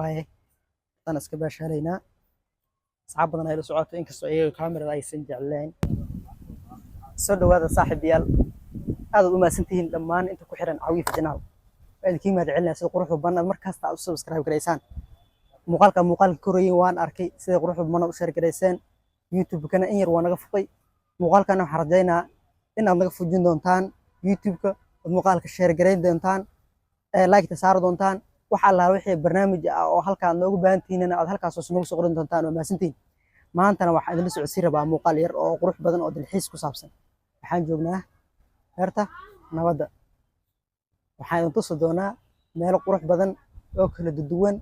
Waaye tan iska baashaalaynaa. Asxaab badan ay la socoto, inkastoo iyaga kaamirada aysan jecleen. Soo dhawaada saaxiibayaal, aad u mahadsantihiin dhammaan inta ku xiran Cawiif Channel. Waa idinkiin mahad celinaya sida quruxda badan aad markasta aad u subscribe garaysaan. Muuqaalka muuqaalka korayay waan arkay sida quruxda badan aad u share garayseen. YouTube-kana in yar waa naga fuqay. Muuqaalkana waxaan rajaynaa in aad naga fujin doontaan YouTube-ka, ood muuqaalka share garayn doontaan, like-ta saari doontaan. Wax allaala wixii barnaamij ah oo halka aad noogu baahan tihiin aad halkaas hoos noogu soo qorin doontaan. Waa mahadsantihiin. Maantana waxaan idinla socodsiin rabaa muuqaal yar oo qurux badan oo dalxiis ku saabsan. Waxaan joognaa Beerta Nabadda. Waxaan idin tusi doonaa meelo qurux badan oo kala duwan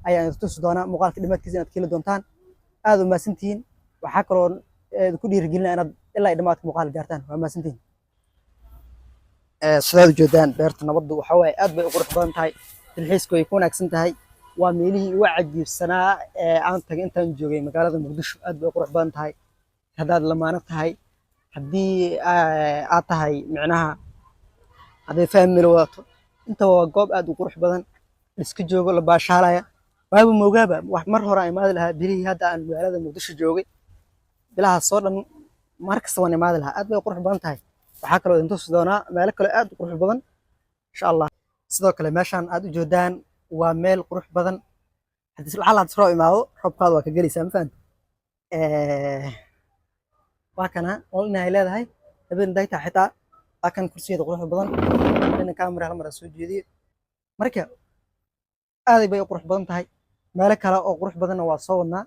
ayaan idin tusi doonaa. Muuqaalka dhammaadkiisa inaad ka heli doontaan. Aad u mahadsantihiin. Waxaa kaloo idinku dhiirigelinaa inaad ilaa iyo dhammaadka muuqaal gaartaan. Waa mahadsantihiin. Sidaad ujeedaan, Beerta Nabaddu waxa waaye aad bay u qurux badan tahay, dalxiisku way ku wanaagsan tahay. Waa meelihii ugu cajiibsanaa ee aan tagay intaan joogay magaalada Muqdisho. Aad bay u qurux badan tahay. Haddaad lamaano tahay, haddii aad tahay, micnaha hadday family wadato, inta waa goob aad u qurux badan, iska joogo, la baashaalaya. Waaba moogaaba wax mar hore aan imaadi lahaa. Bilihii hadda aan magaalada Muqdisho joogay, bilahaas oo dhan mar kasta waan imaadi lahaa. Aad bay u qurux badan tahay. Waxaa kaloo idin tusi doonaa meelo kale aad u qurux badan, insha Allah. Sidoo kale meeshaan aad u jeedaan waa meel qurux badan. Haddii lacala hadii roob imaado, roobkaada waa ka gelaysaa, ma fahanti? Waa kana ol inay leedahay habeen dayta xitaa. Waa kan kursigeeda quruxda badan. Dhinaca camera hal mar aan soo jeediyo. Marka aad bay u qurux badan tahay. Meelo kale oo qurux badanna waa soo wadnaa.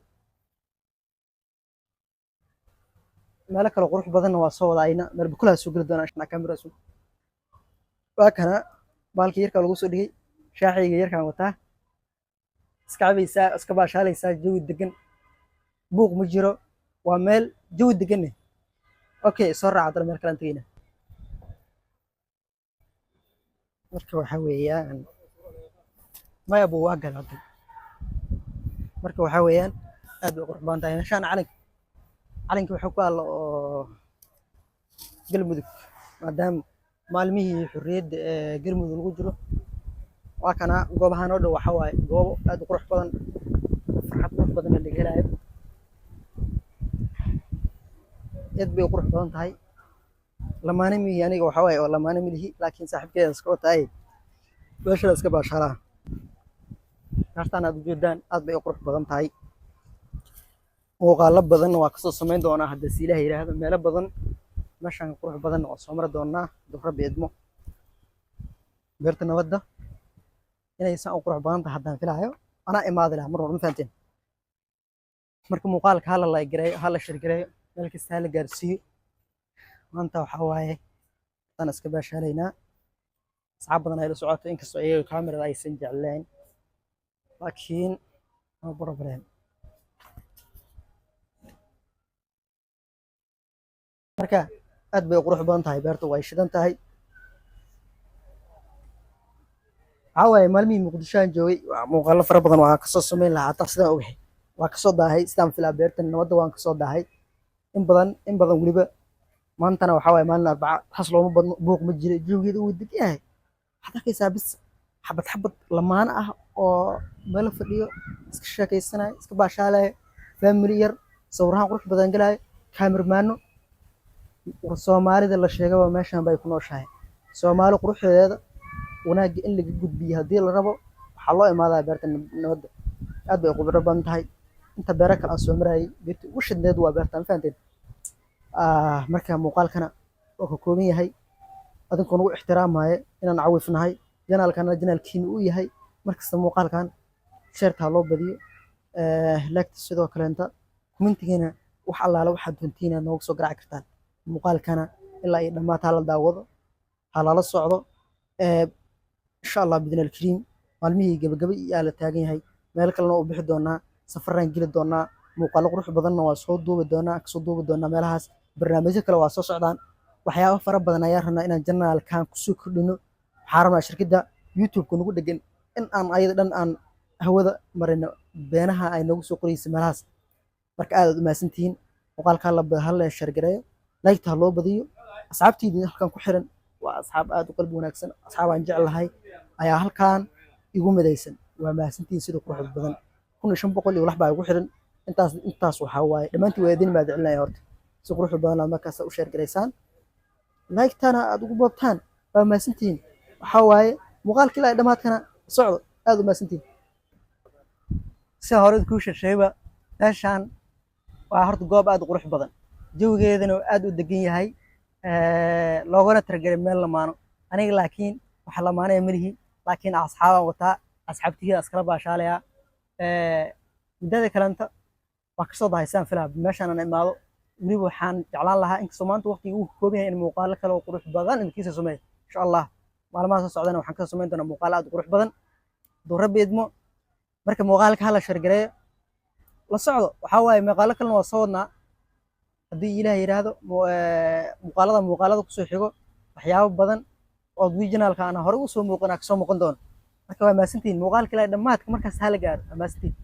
Meelo kale oo qurux badanna waa soo wadaa ayna meel bukulaa soo geli doonaa dhinaca camera soo. Waa kana baalkii yarka lagu soo dhigay. Shaaxiyga yarkaan wataa, iska cabaysaa, iska baashaalaysaa. Jawi degan, buuq ma jiro, waa meel jawi degan. Okay, soo raaca haddana meel kale aan tegaynaa. Marka waxa weeyaan, maya buu waa gal hadda. Marka waxa weeyaan aad bay u qurux badan tahay meeshaan. Calanka wuxuu ku yaalla oo Galmudug, maadaama maalmihii xorriyadda ee Galmudug lagu jiro. Waa kana goobahan oo dhan waxa waaye goobo aad u qurux badan, farxad qurux badan laga helayo. Aad bay u qurux badan tahay. Lamaane mihi aniga, waxa waaye oo lamaane milihi, laakiin saaxiibkeeda iska wataay, meesha iska baashaalaa. Beertaan aad ujeedaan aad bay u qurux badan tahay. Muuqaalo badanna waa kasoo samayn doonaa haddii si Ilaah yidhaahdo. Meelo badan meeshaan qurux badanna waa soo mari doonaa hadduu Rabbi idmo. Beerta Nabadda inay saan u qurux badan tahay haddaan filaayo, anaa imaadi lahaa mar walba, ma fahanteen? Marka muuqaalka hala like gareeyo, hala share gareeyo, meel kasta hala gaarsiiyo. Maanta waxaa waaye tan iska baashaalaynaa. Asxaab badan ay la socoto, inkastoo iyaga kaamirada aysan jecleen, laakiin no problem. Marka aad bay u qurux badan tahay beertu, way shidan tahay. Waxaa waaye maalmihii Muqdisho aan joogay muuqaalo fara badan waa kasoo samayn lahaa. Hataa sidaan ogahay waa kasoo daahay, sidaan filaa Beertan Nabadda waan kasoo daahay in badan, in badan weliba. Maantana waxaa waaye maalin Arbaca, taas looma badno, buuq ma jiro, jawigeeda wuu degan yahay. Waxaad arkaysaa bis xabad xabad lamaano ah oo meelo fadhiyo, iska sheekaysanaya, iska baashaalaya, family yar sawirahan qurux badan galaayo, kaamirmaano. Soomaalida la sheegaba meeshan bay ku nooshahay. Soomaali quruxdeeda, wanaagga in laga gudbiyo haddii la rabo, waxaa loo imaadaa Beerta Nabadda. Aad bay u khibro badan tahay. Inta beero kale aan soo marayay, beerta ugu shidneed waa beerta, ma fahanteen? Marka muuqaalkana waa ka kooban yahay. Adinkoo nagu ixtiraamaya inaan cawiifnahay, channelkana channelkiina uu yahay, markasta muuqaalkan shareta ha loo badiyo, like-ta sidoo kaleenta, commentigiina wax allaala waxaad doontiin aad noogu soo garaaci kartaan. Muuqaalkana ilaa iyo dhammaad ha la daawado, ha lala socdo. Insha Allah bidni alkariim, maalmihii gabagaba iyaa la taagan yahay. Meel kalena u bixi doonaa, safaraan geli doonaa, muuqaalo qurux badanna waa soo duubi doonaa, kasoo duubi doonaa meelahaas. Barnaamijyo kale waa soo socdaan. Waxyaabo fara badan ayaan rabnaa inaan channelkan kusoo kordhino. Waxaan rabnaa shirkadda YouTube-ka nagu dhegan in aan ayada dhan aan hawada marino, beenaha ay noogu soo qoraysa meelahaas. Marka aad aad u mahadsantihiin. Muuqaalka hala share gareeyo, like-ta ha loo badiyo. Asxaabtayda halkan ku xiran waa asxaab aad u qalbi wanaagsan, asxaab aan jeclahay ayaa halkan igu midaysan. Waa mahadsantihiin sida quruxda badan. 1500 iyo wax baa igu xiran. Intaas waxaa waaye dhammaantiin waa idin mahadcelinaya. Horta si quruxda badan aad markaas u share garaysaan, like-tana aad ugu boobtaan. Waa mahadsantihiin. Waxaa waaye muuqaalka ilaa dhammaadkana socdo. Aad u mahadsantihiin. Sida hore kuu sheegayba, meeshaan waa horta goob aad u qurux badan, jawigeedana aad u degan yahay, loogana talagalay meel lamaano. Aniga laakiin waxa lamaanaya malihi, laakiin asxaabaan wataa, asxaabtihii iskala baashaalayaa. Muddada kalenta waa kasoo dahaysaan filaa meeshaan aan imaado. Weliba waxaan jeclaan lahaa, inkastoo maanta waqtiga uu kooban yahay, in muuqaalo kale oo qurux badan idinkiisa sameeyo insha Allah. Maalmaha soo socdana waxaan kasoo samayn doonaa muuqaalo aad u qurux badan hadduu Rabbi idmo. Marka muuqaalka hala share gareeyo, la socdo. Waxaa waaye muuqaalo kalena waa soo wadnaa haddii Ilaah yidhaahdo. Muuqaalada kusoo xigo waxyaabo badan oo regionalka aan hore usoo muuqan kasoo muuqan doono. Marka waa mahadsantihiin. Muuqaalka ilaa dhammaadka markaas hala gaaro. Waa mahadsantihiin.